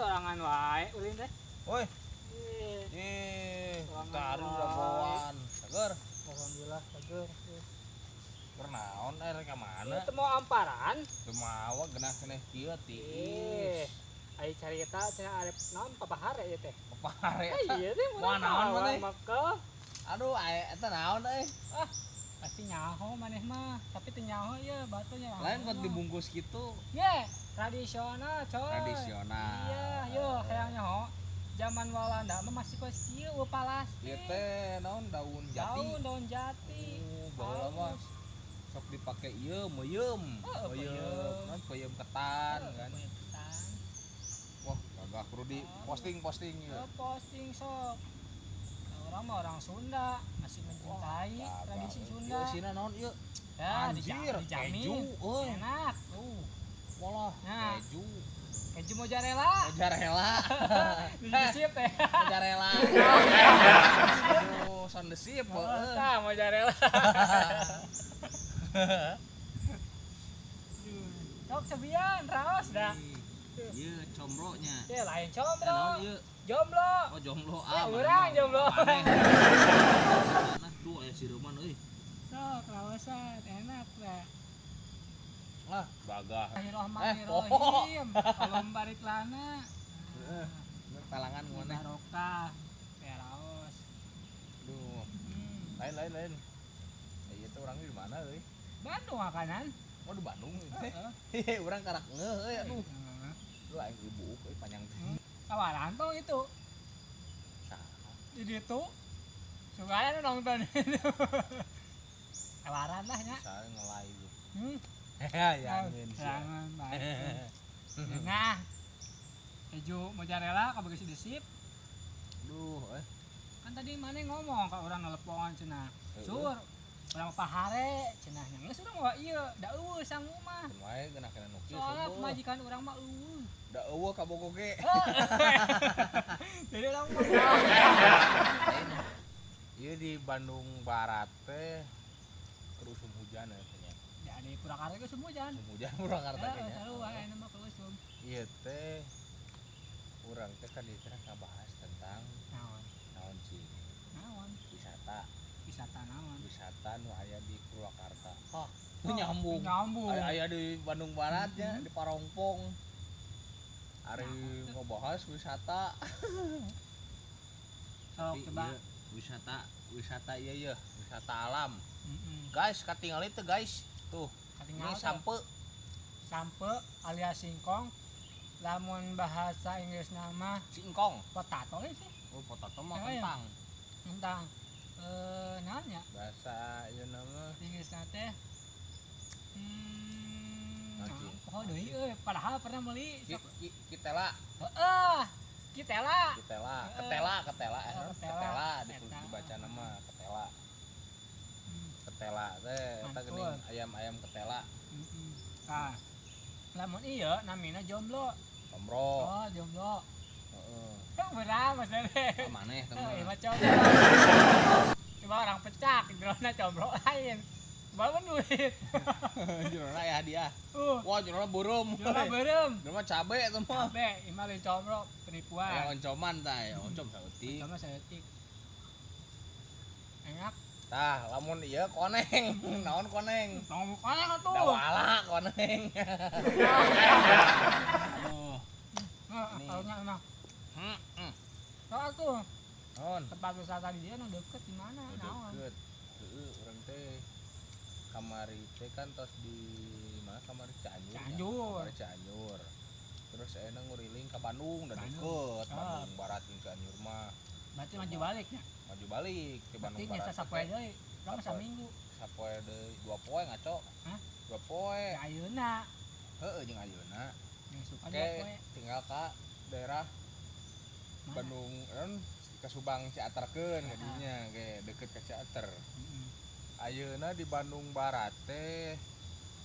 Sorangan wae ulin teh. Woi. Ih, taruh jagoan. Seger. Alhamdulillah seger. Keur naon rek ka mana? Teu mau amparan. Teu mawa geunah keneh kieu tiis. Ai carita cenah arep naon papahare ieu teh. Papahare. Iya teh mun naon maneh? Aduh, eta naon euy? Ah, pasti nyaho maneh mah, tapi teu nyaho ieu batunya. Lain kok dibungkus kitu. Ye, tradisional coy. Tradisional. Iya, yo hayang nyaho. Zaman Walanda mah masih kos kieu eueuh palastik. Ieu teh naon daun jati. Daun jati. Baheula mah sok dipake ieu meuyeum. Meuyeum, naon peuyeum ketan kan. Peuyeum ketan. Wah, gagah kudu di posting-posting ieu. Posting sok. Orang mah orang Sunda masih mencintai tradisi Sunda. Ieu sina naon ieu? Ya, anjir, dijamin. Keju euy. Enak. Walah, nah. Keju. Keju mozzarella. Mozzarella. Disip teh. Mozzarella. Aduh, sound desip heuh. Tah mozzarella. Sok sebian raos dah. Ieu combronya. Ieu lain combro. Naon ieu? Jomblo. Oh, jomblo. Ah, urang jomblo. Nah, duh aya siruman euy. Sok raosan enak lah. Ah, gagah. Bismillahirrahmanirrahim. Kalau barik lana. Heeh. Talangan ngone. Barokah. Teh raos. Duh. Lain. Ieu teh urang di mana euy? Bandung makanan. Oh, di Bandung. Hehe, urang karak ngeuh euy aduh. Duh aing ibu euy panjang teh. Tawaran tuh itu. Saha? Di ditu. Sugana nu nonton itu. Tawaran lah nya. Saha ngelai lu. Yangan sih. Yangan baik. Nah. Keju mozzarella kabagi disip. Duh, Kan tadi mana ngomong ka urang nelepon cenah. Sur, urang pahare cenah nya. Geus urang mah ieu, da eueuh sangu mah. Keun wae geunah kana nu kieu. Soalna pamajikan urang mah eueuh. Da eueuh ka bogo ge. Jadi urang mah. Ieu di Bandung Barat teh keur usum hujan ya nya. Ya di Purwakarta ge usum hujan. Usum hujan Purwakarta ge nya. Sarua aya mah keur usum. Ieu teh urang teh kan dieu teh ngabahas tentang naon? Naon sih? Naon? Wisata. Wisata naon? Wisata nu aya di Purwakarta. Hah, oh, nyambung. Nyambung. Aya di Bandung Barat nya, di Parongpong. Ari ngabahas wisata. Sok coba iya, wisata iya wisata alam. Guys, katingali teh guys. Tuh, ini sampe. Sampe alias singkong. Lamun bahasa Inggris nama singkong. Potato sih. Oh, potato mah kentang. Kentang. Naon nya? Bahasa ieu nama Inggris teh. Oh deui euy, padahal pernah meuli kitela. Heeh. Kitela. Ketela. Ketela dibaca nama ketela. Ketela teh eta geuning ayam-ayam ketela. Heeh. Tah. Lamun ieu namina jomblo. Jomblo. Oh, jomblo. Heeh. Beurang maksudnya. Maneh teh mah. Ieu mah jomblo. Coba orang pecak, jerona jomblo lain. Bawa duit. Jerona aya hadiah. Wah, jerona beureum. Jerona beureum. Jerona cabe eta mah. Cabe, ieu mah lain combro, penipuan. Aya oncoman tah, ya oncom saeutik. Oncom saeutik. Enak. Tah, lamun ieu koneng. Naon koneng? Tong koneng atuh. Dawala koneng. Aduh. Nah, enak. Heeh. Sok atuh. Naon? Tempat wisata di dieu nu deukeut di mana? Naon? Deukeut. Heeh, urang teh kamari teh kan tos di mana kamari Cianjur. Kamari Cianjur. Terus ayeuna nguriling ka Bandung da deukeut, Bandung Barat jeung Cianjur mah. Berarti maju balik nya. Maju balik ke Bandung Barat. Berarti sapoe deui. Urang mah saminggu. Sapoe deui, 2 poe ngaco. Hah? 2 poe. Ya ayeuna. Heeh jeung ayeuna. Jeung suka 2 poe. Tinggal ka daerah Mana? Bandung kan ke Subang Ciaterkeun kadinya ge deket ke Ciater. Ayeuna di Bandung Barat teh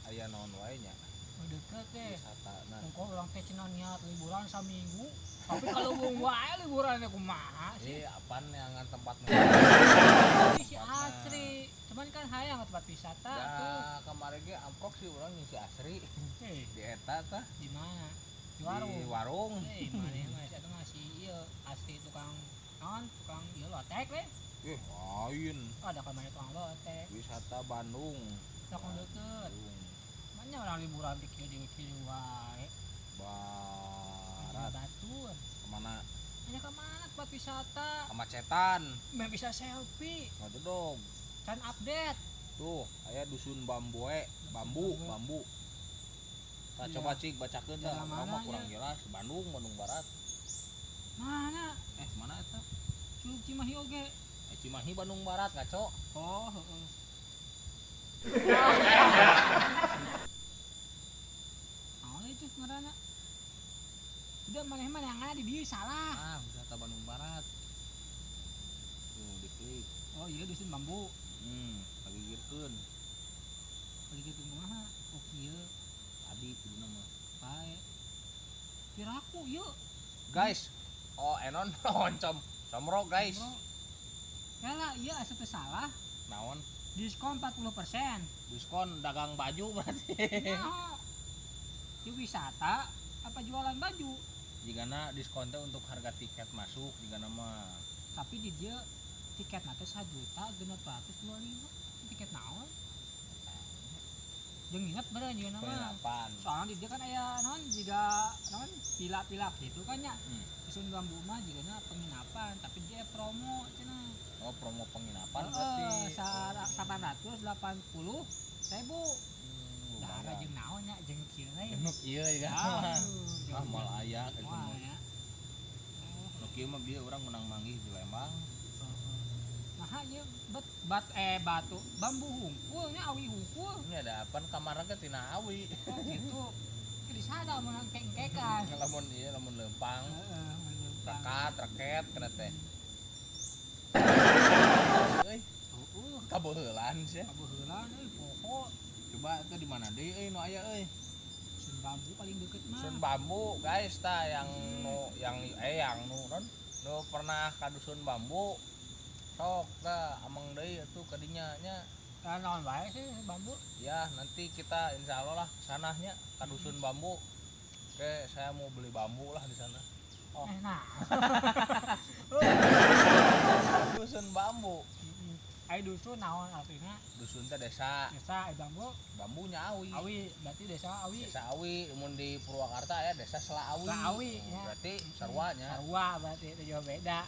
aya naon wae nya? Oh, deket teh. Wisatana. Engko urang teh cenah niat liburan saminggu. Tapi kalau wong wae liburan teh kumaha sih? Apaan neangan tempat Si Asri. Cuman kan hayang tempat wisata tuh. Ya, kemarin ge amprok sih urang jeung si Asri. Di eta tah. Di mana? Di warung. Di warung. Maneh mah eta mah si ieu Asri tukang naon? Tukang ieu lotek we. Ih, lain. Oh, ada kamar tukang lotek. Wisata Bandung. Tukang deket. Mana orang liburan di kieu wae. Barat. Batur. Kemana? Hanya kemana tempat wisata? Kemacetan. Meh bisa selfie. Ngajedog. Can update. Tuh, aya dusun Bamboe, bambu, bambu. Nah, ya. Coba cik bacakeun tah, urang mah kurang jelas. Bandung, Bandung Barat. Mana? Mana eta? Curug Cimahi oge. Cimahi Bandung Barat ngaco. Oh, heeh. Naon itu ngaranna? Udah maneh mah yang ada di dieu salah. Ah, wisata Bandung Barat. Tuh, diklik. Oh, iya dusun bambu. Pagigirkeun. Pagigirkeun kumaha? Oh, kieu. Tadi kuduna mah. Bae. Piraku ieu. Guys, oh enon oncom. Somro guys. Kala ieu asa teu salah. Naon? Diskon 40%. Diskon dagang baju berarti. Nah, di wisata apa jualan baju? Jigana diskon teh untuk harga tiket masuk jigana mah. Tapi di dieu tiket na teh 1.625. Tiket naon? Jeung nginep bener jigana mah. Soalnya di dieu kan aya naon jiga naon pila-pila gitu kan nya. Dusun bambu mah jigana penginapan, tapi dia promo cenah. Oh, promo penginapan berarti 880.000. Dahar jeung naon nya jeung kieu we. Ieu ya. Ah, moal aya kitu mah. Nu kieu mah bieu urang menang manggih di Lembang. Nah, ieu bat batu bambu hungkul nya awi hungkul. Ini ada apaan kamarna ge tina awi. Oh gitu. Di sana mun engke-engkekan. Lamun ieu lamun leumpang. Heeh, mun leumpang. Rekat, reket kana teh. Euy, heeh, kabeuheulan sia. Kabeuheulan euy poho. Coba itu di mana deui euy nu aya euy? Dusun bambu paling deket mah. Dusun bambu guys tah yang nu yang yang nu non nu pernah ka dusun bambu. Sok tah ameng deui atuh ka dinya nya. Tah naon wae sih bambu? Ya, nanti kita insyaallah lah sanahnya ka dusun bambu. Oke, saya mau beli bambu lah di sana. Oh. Nah. Dusun bambu. Ai dusun naon artinya? Dusun teh desa. Desa ai bambu. Bambunya awi. Awi berarti desa awi. Desa awi mun di Purwakarta ya desa Selaawi. Selaawi ya. Berarti sarua nya. Sarua berarti itu jauh beda.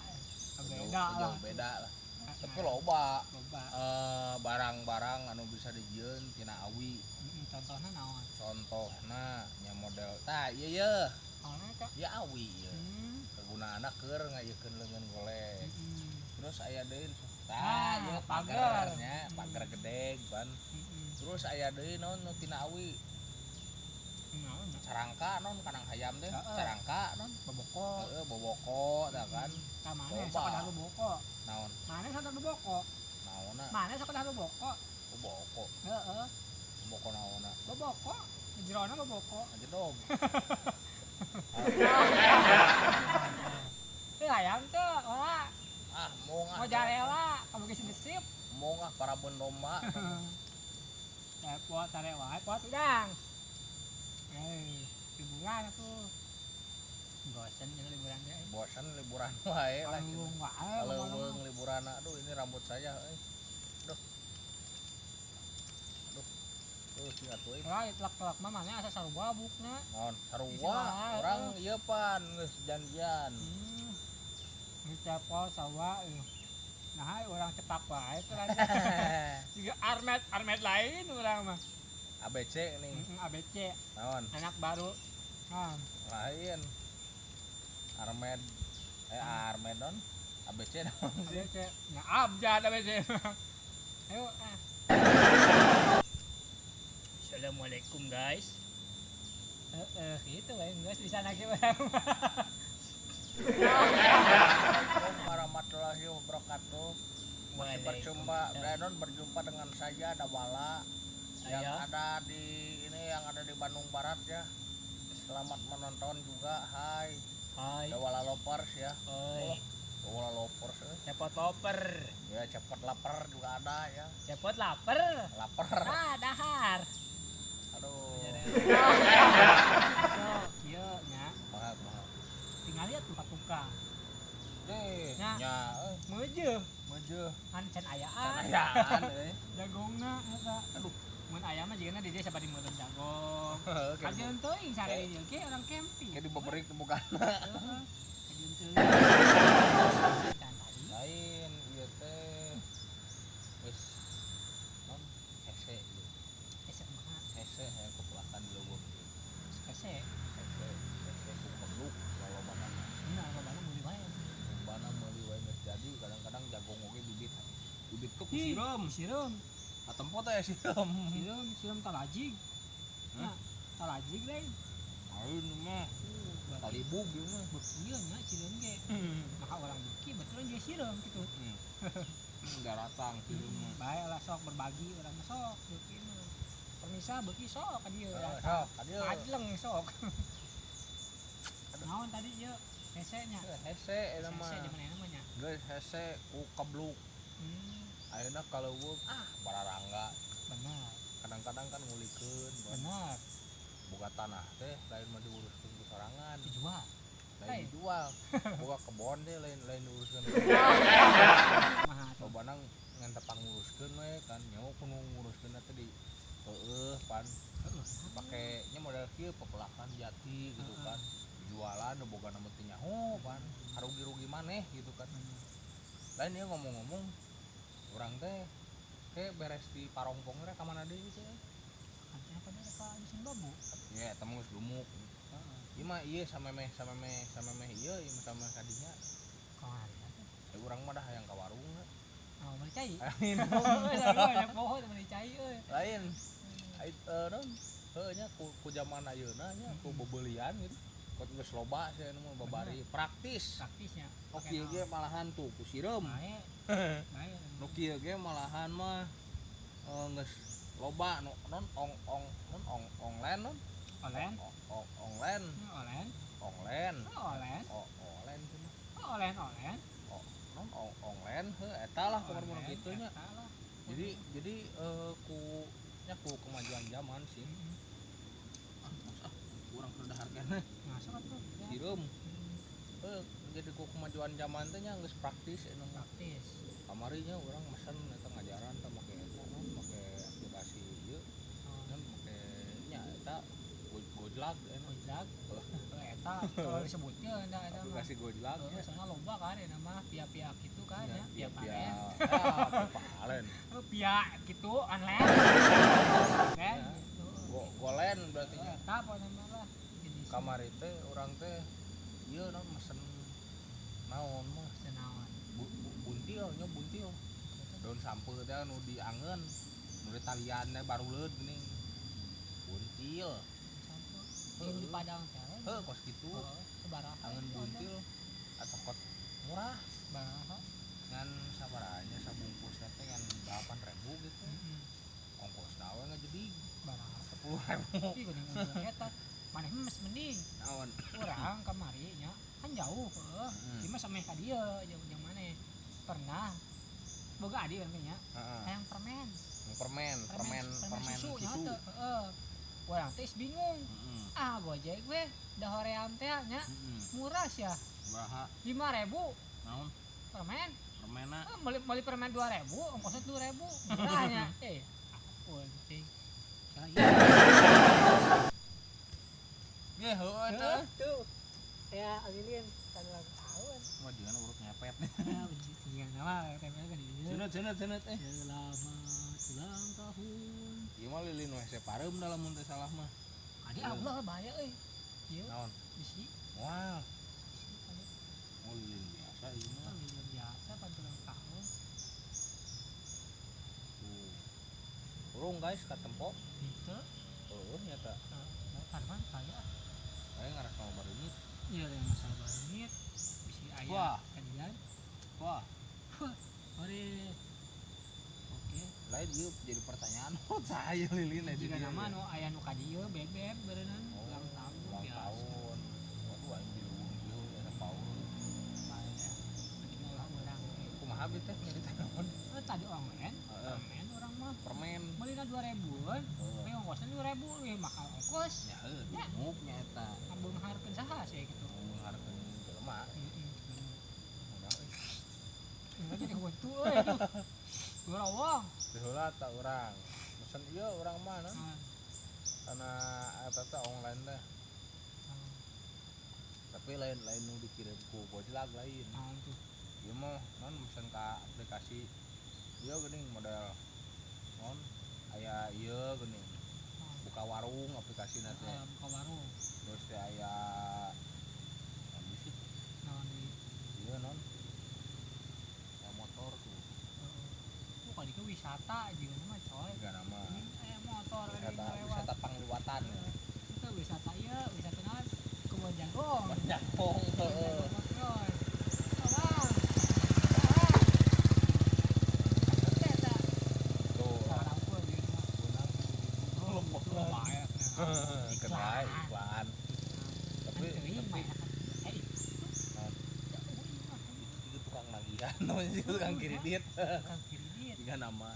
Beda lah. Jauh beda lah. Tapi loba. Loba. Barang-barang anu bisa dijieun tina awi. Contohna naon? Contohna nya model tah ieu ye. Naon eta? Ya awi ieu. Kegunaanna keur ngayekeun leungeun golek. Terus aya deui tah ieu pagernya, pager gede ban. Terus aya deui naon nu tina awi? Naon? Carangka naon kanang hayam teh, carangka naon boboko. Heeh, boboko tah kan. Ka maneh sok kada boboko. Naon? Maneh sok kada boboko. Naonna? Maneh sok kada boboko. Boboko. Heeh. Boboko naonna? Boboko, jerona boboko. Ajedog. Teu hayam teu, ora. Ah, mong ah. Mozzarella, kamu geus desip. Mong ah parabon domba. Pot sare wae, pot udang. Liburan atuh. Bosen jeung liburan teh. Bosen liburan wae lah. Leuweung wae. Leuweung liburan aduh ini rambut saya euy. Aduh. Aduh. Tuh sih atuh euy. Lah telak-telak mah maneh asa sarua bukna. Naon sarua? Urang ieu pan geus janjian. Dicepol sarua euy. Nah, urang cepak wae teh. Juga armet, armet lain urang mah. ABC nih. ABC. Naon? Anak baru. Nah. Lain. Armed Armedon ABC naon sih? ABC. Ya abjad ABC. Ayo ah. Assalamualaikum guys. Gitu wae geus bisa nage urang mah. non berjumpa dengan saya Dawala yang ada di ini, yang ada di Bandung Barat ya. Selamat menonton juga. Hai. Hai. Dawala Lovers ya. Hai. Dawala Lovers. Cepot loper. Ya, cepot lapar juga ada ya. Cepot lapar. Lapar. Ah, dahar. Aduh. So, kieu nya. Mahal, mahal. Tinggal lihat tempat tukang. Deh, nya. Meujeuh. Meujeuh. Kan can ayaan. Can ayaan euy. Jagongna eta. Aduh, mun aya mah jigana di dieu sabari meureun jagong. Kajeun teuing sare di dieu ge urang camping. Kayak dibeberik bogana. Heeh. Kajeun teuing. Can tadi. Lain ieu teh. Geus non hese ieu. Hese kumaha? Hese hayang kepelakan di leuweung ieu. Hese. Hese, hese ku kebluk lolobana. Nya lolobana meuli wae. Lolobana meuli wae geus jadi kadang-kadang jagong oge bibit. Bibit ku sireum, sireum. Katempo teh sireum. Sireum, sireum talajig. Nah, talajig lain. Lain mah. Talibug ieu mah. Beuki nya sireum ge. Maka orang beuki betulan jeung sireum kitu. Daratang sireum mah. Bae lah sok berbagi urang mah sok beuki mah. Permisa beuki sok ka dieu. Sok ka dieu. Ajleng sok. Naon tadi ieu? Hese nya. Hese eta mah. Hese di mana namanya? Geus hese ku kebluk. Ayeuna kaleuweung ah bararangga. Benar. Kadang-kadang kan ngulikeun. Benar. Boga tanah teh lain mah diuruskeun ku sorangan. Dijual. Lain dijual. Boga kebon teh lain diuruskeun. Maha tuh. Lobana ngan tepang nguruskeun we kan nyaho kudu nguruskeun teh di heueuh pan. Heeh. Pake nya model kieu pepelakan jati gitu kan. Jualan nu boga mah teu nyaho pan. Harugi-rugi maneh gitu kan. Lain ieu ngomong-ngomong urang teh ke beres di Parongpong rek ka mana deui teh? Kan teh apa deui ka Dusun Babu? Ya, eta mah geus lumuk. Heeh. Ieu mah ieu samemeh ieu ieu mah samemeh kadinya. Kamari teh. Eh urang mah dah hayang ka warung. Oh, meuli cai. Lain. Heueuh, poho teh meuli cai euy. Lain. Ai naon? Heueuh nya ku zaman ayeuna nya ku bebeulian gitu. Kot geus loba sia nu mah babari praktis. Praktisnya. Oh kieu ge malahan tuh ku sireum. Bae. Bae. Nu kieu ge malahan mah geus loba nu non ong ong non ong online non. Online. Online. Online. Online. Online. Online cenah. Online online. Non online heuh eta lah kumaha kitu nya. Jadi ku nya ku kemajuan zaman sih. Kurang keur dahar keneh. Masuk atuh. Sireum. Heuh jadi ku kemajuan zaman teh nya geus praktis eta mah. Praktis. Kamari nya urang mesen eta ngajaran teh make eta non make aplikasi ieu. Non make nya eta Gojlag eta. Gojlag. Eta kalau disebutkeun da eta mah. Aplikasi Gojlag. Heeh, soalna loba kan eta mah pihak-pihak kitu kan ya, pihak paren. Paren. Pihak kitu online. Kan gitu. Golen berarti nya. Eta pokona mah lah. Kamari teh urang teh ieu non mesen naon mah? Mesen naon? Buntil nya buntil. Daun sampeu teh nu diangeun, nu ditalian teh baruleud geuning. Buntil. Sampeu. Di Padang teh. Heuh, kos kitu. Heeh, sabaraha? Angeun buntil atau kot murah. Sabaraha? Ngan sabarahanya sabungkusna teh ngan 8.000 gitu. Heeh. Ongkosna we ngajedig Sabaraha? 10.000. Ih geuning eta. Maneh mah mending. Naon? Urang kamari nya kan jauh heuh. Ieu mah sameh ka dieu jeung maneh. Pernah boga adi urang teh nya. Hayang permen. Permen susu nya susu. Teh heeh. Urang teh bingung. Ah Gojek we da hoream teh nya. Murah sia. Sabaraha? 5.000. Naon? Permen. Permenna. Meuli permen 2.000, ongkosna 3.000. Murah nya. Ampun ting. Salah ieu. Ye heueuh eta. Tuh. Ya lilin ulang tahun. Wah, jangan urut ngepet. Ya, jangan mah tempel kan ieu. Cenut eh. Selamat ulang tahun. Ieu mah lilin WC pareum da lamun teu salah mah. Adi Allah bahaya euy. Ieu. Naon? Bisi. Moal. Bisi kali. Oh, lilin biasa ieu mah. Lilin biasa pan ulang tahun. Tuh. Urung guys katempo. Henteu. Heueuh nyata. Heeh, Arman kaya. Aya ngarasa bareungit. Iya, ada masalah bareungit. Bisi aya Wah. kadian. Wah. Mari. Oke. Lain ieu jadi pertanyaan saya lilin jika nama nu aya nu ka dieu bebeb beureunan ulang tahun ulang tahun. Waduh aing di leuweung ieu asa paur. Bae. Nanti mah urang kumaha bi teh nyarita naon? Tadi online, permen urang mah. Permen. Meulina 2000-an. Tapi ongkosna 2000 leuwih mahal ongkos. Ya heuh, dumuk nya eta. Ngabeungharkeun saha sih kitu. Ngabeungharkeun jelema. Heeh, bener. Modal euy. Jadi huntu euy aduh. Urang teu heula ta urang. Mesen ieu urang mah naon? Karena eta teh online teh. Tapi lain-lain nu dikirim ku Gojek lain. Naon tuh? Ieu mah naon mesen ka aplikasi ieu geuning model naon aya ieu geuning. Buka warung aplikasina teh. Buka warung. Terus teh aya naon bisi? Naon deui? Ieu naon? Aya motor tuh. Heeh. Oh, kali wisata jeung mah coy. Jiga nama. Aya motor wisata pangliwatan. Itu wisata ieu, wisata naon? Kebon jagung. Kebon jagung heeh. Kedai iklan. Tapi itu tukang nagihan, namanya juga tukang kredit. Tukang kredit. Tiga nama.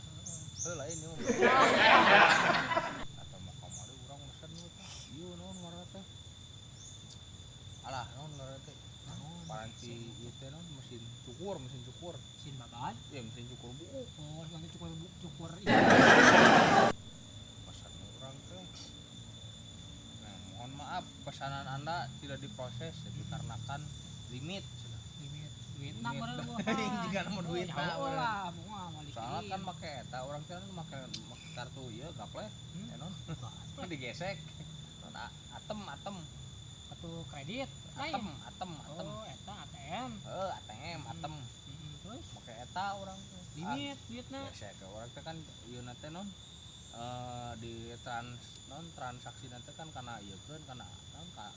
Heuh lain ieu. Atau mau kamari urang mesen teh. Ieu naon ngaranna teh? Alah, naon ngaranna teh? Paranti ieu teh naon mesin cukur, mesin cukur. Mesin babad? Iya, mesin cukur buuk. Oh, mesin cukur cukur. Pesan urang teh. Nah, mohon maaf pesanan Anda tidak diproses dikarenakan limit. Limit duit na meureun jika nama duit na lah, soalnya kan make eta urang teh make kartu ieu gaple non digesek non atem atem kartu kredit atem atem atem oh eta ATM heuh ATM atem terus make eta urang teh limit duitna gesek urang teh kan ieu na teh non di trans non transaksi nanti kan karena ieu keun kana non ka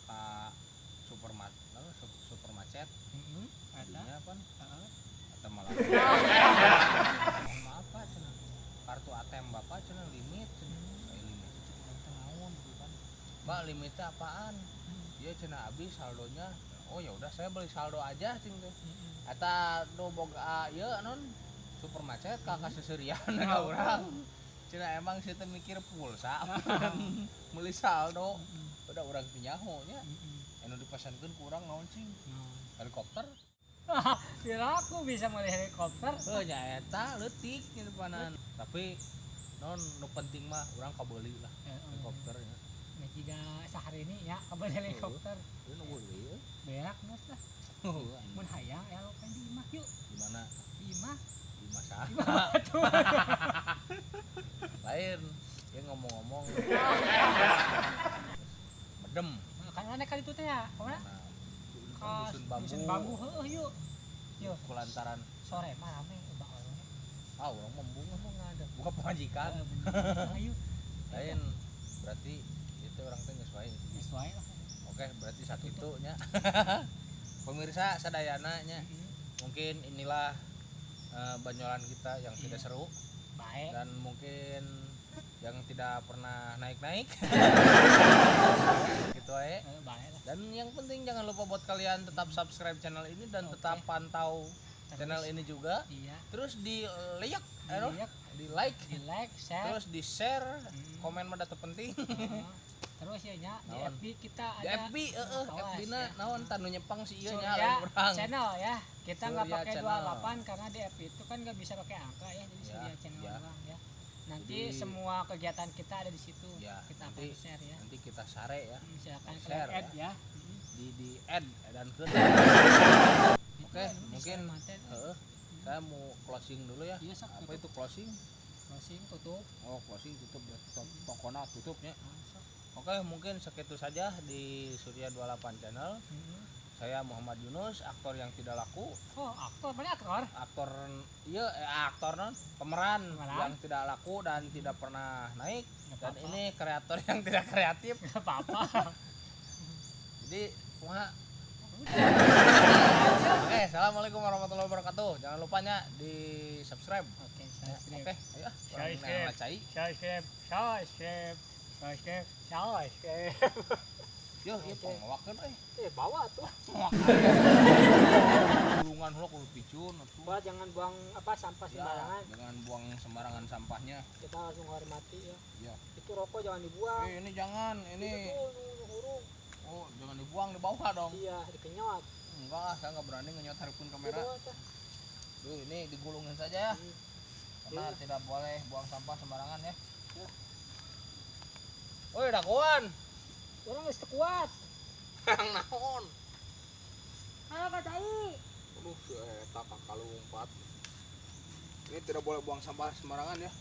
supermarket non supermarket heeh eta pan heeh eta malah mohon maaf Pak cenah kartu ATM Bapak cenah limit cenah limit itu teh naon gitu kan Mbak limitnya apaan ieu cenah habis saldonya oh ya udah saya beli saldo aja cing teh eta nu boga ieu non supermarket ka kaseseurian ka urang cenah emang sih teh mikir pulsa meuli saldo udah urang teu nyaho nya anu dipesankeun ku urang naon cing helikopter kira aku bisa meuli helikopter heuh nya eta leutik kitu panan tapi non nu penting mah urang kabeuli lah helikopter nya nah jiga sehari ini ya kabeuli helikopter ieu nu beuli euy beak geus lah mun hayang aya kan di imah yuk di mana di imah di masa lain ya ngomong-ngomong medem kan aneh kali itu teh ya kemana nah, dusun bambu dusun bambu heuh yuk yuk kulantaran sore mah rame ubah orangnya ah urang embung embung ada buka pemajikan ayo lain berarti itu orang teh geus wae geus wae lah oke berarti sakitu nya pemirsa sadayana nya mungkin inilah banyolan kita yang tidak seru baik dan mungkin yang tidak pernah naik-naik gitu aja. Dan yang penting jangan lupa buat kalian tetap subscribe channel ini dan tetap pantau terus, channel ini juga. Iya. Terus di like, di like, share. Terus di share, komen mah da penting. Terus ya nya di FB kita ada. Di FB heeh, FB na naon tanu nyepang si ieu nya lain urang. Channel ya. Kita nggak pakai 28 karena di FB itu kan nggak bisa pakai angka ya, jadi Surya Channel doang ya. Nanti jadi, semua kegiatan kita ada di situ. Ya, kita nanti, akan share ya. Nanti kita share ya. Silakan share add ya. Di add dan ke. Oke, mungkin saya mau closing dulu ya. Iya, sok, apa tutup. Itu closing? Closing tutup. Oh, closing tutup berarti tokona tutupnya. Oke, mungkin segitu saja di Surya 28 Channel. Saya Muhammad Yunus, aktor yang tidak laku. Oh, aktor, mana aktor? Aktor, iya, aktor non, pemeran yang tidak laku dan tidak pernah naik. Gak dan apa-apa. Ini kreator yang tidak kreatif. Gak apa-apa. Jadi, kumaha? Oke, salam. Assalamualaikum warahmatullahi wabarakatuh. Jangan lupa nya di subscribe. Oke, subscribe. Oke, ayo ah. Urang Subscribe. Cai. Subscribe, subscribe, subscribe, subscribe. Yo, ieu pengawakeun euy. Eh, bawa tuh. Gulungan heula kudu picun atuh. Buat jangan buang apa sampah Ya, sembarangan. jangan buang sembarangan sampahnya. Kita harus menghormati ya. Ya. Itu rokok jangan dibuang. Eh, ini jangan, ini Itu tuh hurung. oh, jangan dibuang, dibawa dong. Iya, dikenyot. Enggak ah, saya nggak berani ngenyot harpun kamera. Dibawa, tah. Duh, ini digulungin saja ya. Karena Iya. tidak boleh buang sampah sembarangan ya. Ya. Woi, dakuan. Orang geus teu kuat. Yang naon? Ayo ka cai. Aduh, si eta kakalumpat. Ini tidak boleh buang sampah sembarangan ya.